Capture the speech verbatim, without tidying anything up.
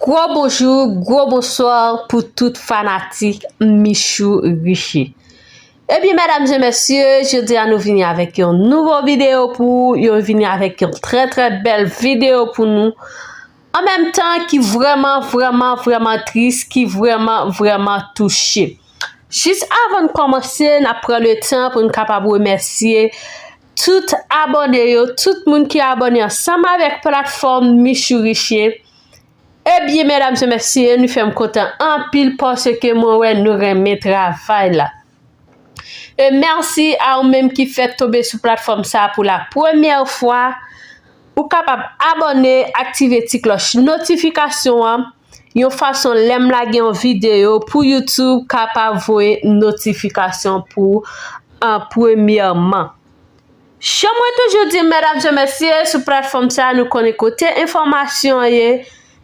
Gwo bonjou, gwo bonswa pou tout fanatik Michou Riche. Ebyen, medam e mesye, jodi a nou vini avèk yon nouvo videyo pou ou, yo vini avèk yon trè, trè bèl videyo pou nou. An menm tan ki vrèman, vrèman, vrèman tris, ki vrèman, vrèman touche. Jis avan n kòmanse, n ap pran le tan pou n kapab remèsye tout abòne yo, tout moun ki abòne ansanm avèk platfòm Michou Riche. Ebyen, medam e mesye, nou fè m kontan anpil paske mwen wè nou renmen travay la. E mèsi a ou menm ki fèk tonbe sou platfòm sa pou la premyè fwa. Ou kapab abòne, aktive ti klòch notifikasyon an, yon fason lè m lage yon videyo pou YouTube kapab voye notifikasyon pou ou an premyèman. Jan mwen toujou di, medam e mesye, sou platfòm sa, nou konnen kote enfòmasyon an ye,